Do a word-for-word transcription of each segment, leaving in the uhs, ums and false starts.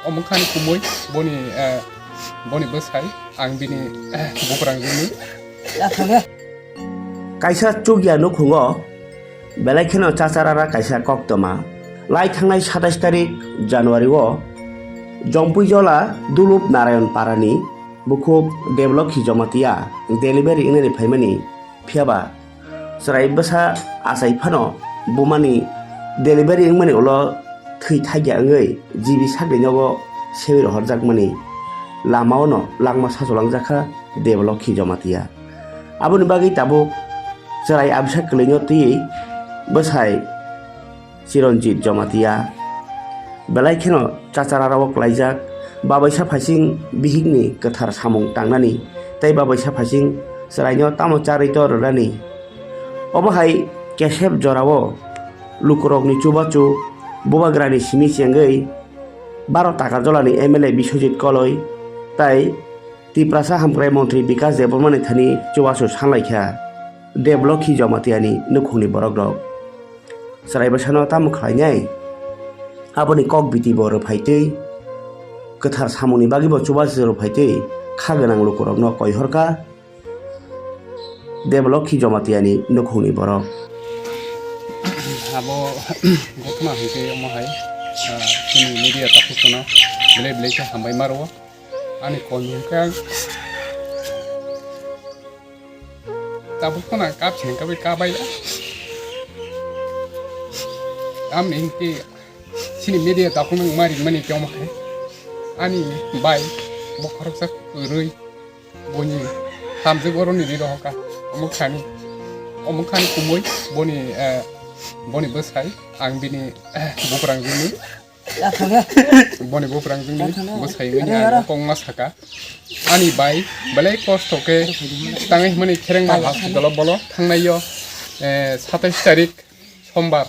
Omo khani kumui boni, eh, boni bwsai, ang bini, eh, buprang jini. Kaisa chukya nukhungo belai kheno chacharara kaisa koktwma. Lai thangnai satais tarik January o Jompuijola Dulup Narayon Parani bukhuk Deblokhi Jomatia delivery wngnani phaimani, phiyaba chwrai bwsa achai phano bumani delivery wngmani ulo thwi thakya wngwi G B sakni nogo sewi rohorjakmani lamaono langma sachulangjak kha Deblokhi Jomatia. Aboni bagwi tabuk chwrai abisa kwlwino twiwi bwsai Chiranjit Jomatia belai kheno chachararao klaijak, babaisa phaising bihikni kwthar samung tangnani tei babaisa phaising chwraino tamo charwi to rwnani. Obo hai kesep jorao lukurokni chubachu bubagrani simi chengwi baro Takarjolani M L A Biswajit Koloi tei Tiprasa Hamkrai Montri Bikas Debbarmani thani chubachu sanlaikha Deblokhi Jomatiani nukhungni borokrok. Chwrai bwsano tamo khlainai? Aboni kok biti bo rwphaitwi, kwthar samungni bagwi bo chubachu rwphaitwi, kha gwnang lukurokno koihorkha Deblokhi Jomatiani nukhungni borok. Abo gothoma hwnkhe omo hai, ah, chini media takhukno belai belai khe hambai ma rwo. Ani kol hwnkhe ang tabuk phano ang kap se hwnkhe bai kap bai ya. Tamni hwnkhe chini media takhukno wngma rimani khe omo hai ani bai bo khoroksa kwrwi. Boni hamjwk oro ni ri rohorkha. Omo khani, omo khani kumui boni, eh, boni bwsai ang bini, eh, buprang jini. Boni buprang jini bwsai wngwi ang kongma saka. Ani bai belai kosto khe tangwi hwnmani Kherengma hospital o bolo thangnai o, eh, satais tarik Sombar,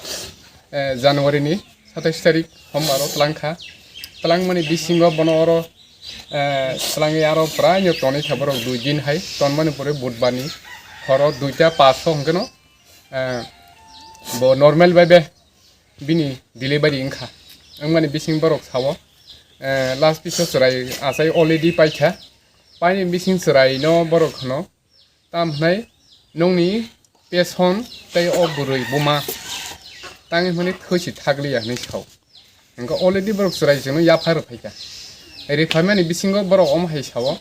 eh, January ni satais tarik Sombar o twlang kha. Twlang mani bisingo bono oro, eh, twlangwi aro praino tonwi kha borok dui din hai, tonmani pore Budbar ni horo duita paso hwnkhe no, eh, bo normal bai be bini delivery wngkha. Wngmani bising borok sao, eh, last piece o chwrai achai already paikha. Paini bising chwrai no borok hwno, tam hwnai nokni peson tei o bwrwi buma tangwi hwnwi thwi si thakliya hwnwi sao. Hwnkhe already borok chwrai chwngno yapha rwphaikha. Rwphaimani bisingo borok omo hai sao,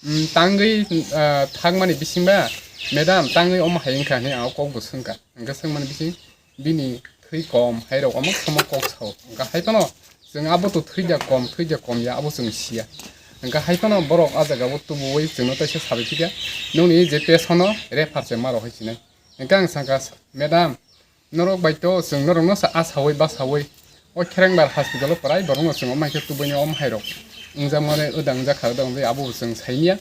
"Mm, tangwi, ah, thakmani bisingba, madam, tangwi omo hai wngkha," hwnwi ang o kok bo swngkha. Hwnkhe swngmani bising bini thwi kom hai rok omo somo kok sao. Hwnkhe hai phano chwng abo to thwi da kom, thwi da kom ya, abo chwng siya. Hwnkhe hai phano borok ah jaga o tubuwi chwngno teisa sabai phikha, "Nokni je pesono refer se ma rok hai sinai." Hwnkhe ang sakha, "Madam, norok bai to chwng norokno sa-, ah sawi ba sawi o Kherengbar hospital o prai borokno chwng omo hai khe tubuini omo hai rok wngjakmani wda wngjakha, wda wngwi abo bo chwng saimya."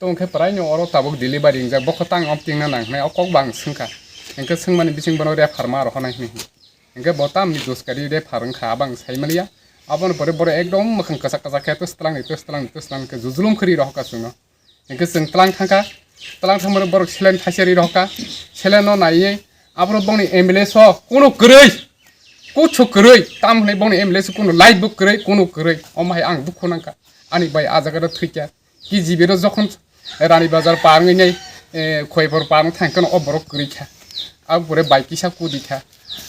Tongkhe praino oro tabuk delivery wngjak, bokho tang om tingna nang hinwi o kok bo ang swngkha. Hwnkhe swngmani bising bono refer ma rohornai hinwi. Hwnkhe bo tamni dos kari refer wngkha, abo ang saimaliya. Aboni pore borok ekdom mwkhang kwchak kwchak khe twstlangni twstlangni twstlangni khe jujulum khe ri rohorkha chwngno. Hwnkhe chwng tlang thangkha, tlang thangmani borok saline thaisa ri rohorkha. Saline no naiwi aborok bongni M L A so kuno kwrwi, kuchu kwrwi, tam hwnwi bongni M L A so kuno light bo kwrwi, kuno kwrwi. Omo hai ang dukhu nangkha. Ani bai ah jaga rw thwikha. K G B rw jokhon Rani Bazar par wngwi nai, eh, Khoiphor par wng thang kheno o borok kwrwi kha. Abo pore bai kisa kudi kha.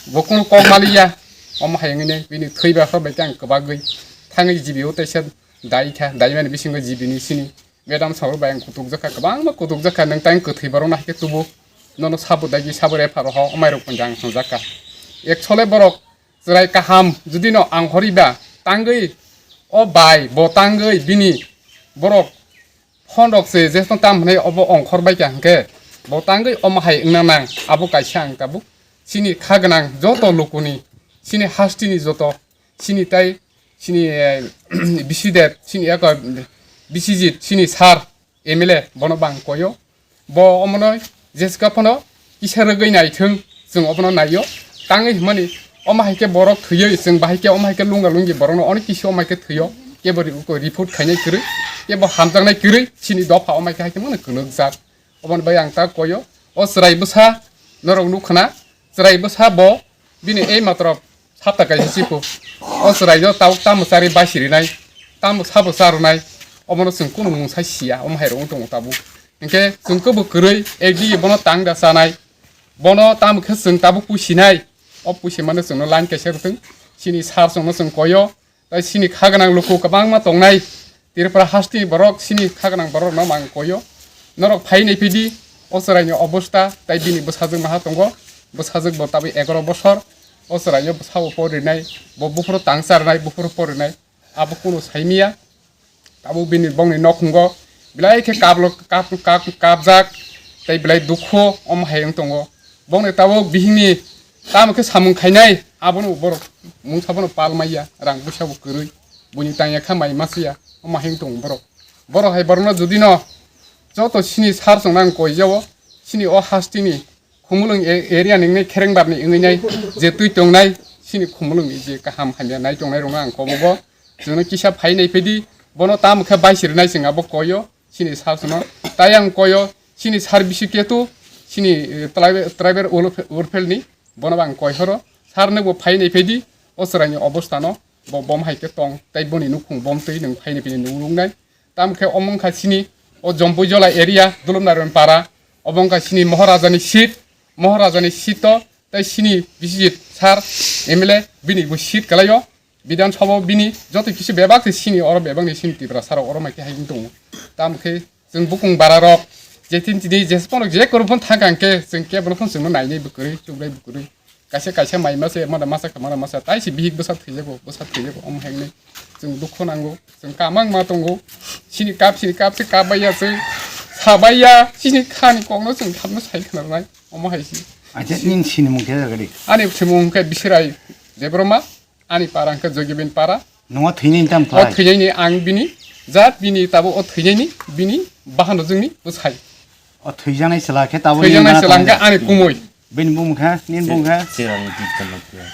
Bo kunu kok maliya, omo hai wngwi nai bini thwi ba bai khe ang kwbagwi thangwi G B o teisa dai kha, dai mani bisingo G B ni sini madam sabo bai ang kutuk jakha, kwbangma kutuk jakha, nwng tang kwthwi borok no hai khe tubu, nono sabo daigi sabo refer ho, omo hai rok pon jang thang jakha. Ek sole borok chwrai kaham jodi no ang horiba tangwi o bai bo tangwi bini borok phone rok se je tam hwnwi obo ongkhor bai kha hwnkhe bo tangwi omo hai wngna nang abo kaisa ang tabuk chini kha gwnang joto lukuni chini hasteni joto chini tai chini, eh, bisi dep chini eko bisi jit chini sir M L A bono bang koyo. Bo omono jeska phano kisa rwgwi naithwng, chwng obono naio. Tangwi hwnmani omo hai khe borok thwiwi, chwng bahai khe omo hai khe lunga lungi borokno onek kisi omo hai khe thwio. Kebo ri-, uko report khainai kwrwi, kebo hamjaknai kwrwi, chini dopha omo hai khe hai khe mano kwlwkjak. Oboni bai ang ta koyo, o chwrai bwsa norok nukha na, chwrai bwsa bo bini ei matro sapta kaisa chikho. O chwraino tabuk tamo charwi basi rinai. tamo sabo charwnai, obono chwng kunu mung sai siya, omo hai rok wng tongo tabuk. Hinkhe chwng kebo kwrwi, ekdi bono tang da chanai, bono tamo khe chwng tabuk pusinai, o pusimano chwngno line kaisa rwthwng, chini sir chwngno chwng koyo, tai chini kha gwnang luku kwbangma tongnai, Tripura hasteni borok chini kha gwnang borokno mang koyo, norok phai nai phidi, o chwraini obostha, tai bini bwsajwk maha tongo, bwsajwk bo tabuk egaro bosor, o chwraio bwsabo porinai, bo buphuru tang charwnai, buphuru porinai, abo kunu saimiya. Tabuk bini bongni nokhungo belai khe kablo-, kap-, kap-, kapjak tei belai dukhu om hai wng tongo. Bongni tabuk bihikni tamo khe samung khainai, abono borok mungsa bono pal maiya, rang puisa bo kwrwi, buini tangya kha mai masiya, omo hai wng tongo borok. Borok hai borokno judino joto sini sar chwngno ang koijao, sini o hasteni Khumulwng e-, area ni wngwi Kherengbar ni wngwi nai je twi tongnai, sini Khumulwng ni je kaham hamya nai tongnai rokno ang kobogo chwngno kisa phai nai phedi, bono tamo khe baisi rwnai chwng abo koyo, sini sar chwngno tai ang koyo, sini sar bisi ketu, sini, eh, tribal, tribal welfare, welfare ni bono bo ang koi horo, sar nokbo phai nai phedi, o chwraini obostha no bo bom hai khe tong, tai boni nukhung bom twi nwng phai nai phedi nwng rwngnai. Tamo khe omo wngkha chini o Jompui Jola area, Dulumnarwen para, obo wngkha chini Maharaja ni seat, Maharaja ni seat o tei chini Biswajit sir M L A bini bo seat kwlaio, Bidhan Sabha o bini joto kisi bebak se chini oro bebak ni chini Tiprasa rok oro mai khe hai wng tongo. Tamo khe chwng bukung bara rok je tin tini je phano je kwrwi phano thang kha hwnkhe chwng kebo no phano chwngno nainai bwkrwi, chubrai bwkrwi. Kaisa kaisa mai masa, mada masa, kha mada masa, tai se bihik bwsa thwijago, bwsa thwijago, omo hai hwnwi chwng dukhu nango, chwng kamang ma tongo. Chini kap, chini kap se kap baiya chwng, sa baiya, chini khani kokno chwng thamno sai khna rwnai, omo hai se. Acha, nini sinimung khe jaga di? Ani simung khe Bisirai Debbarma, ani para hwnkhe Jogibin para. Nungo thwinani tam O thai? Thwinani ang bini, jat bini tabo o thwinani bini bahano jwngni bwsai. O thwijaknai chwla khe tabo Thwijaknai nini chwla hwnkhe gana ani kumui. Bini bumung kha, nini bumung kha? Chirang di tamo khe.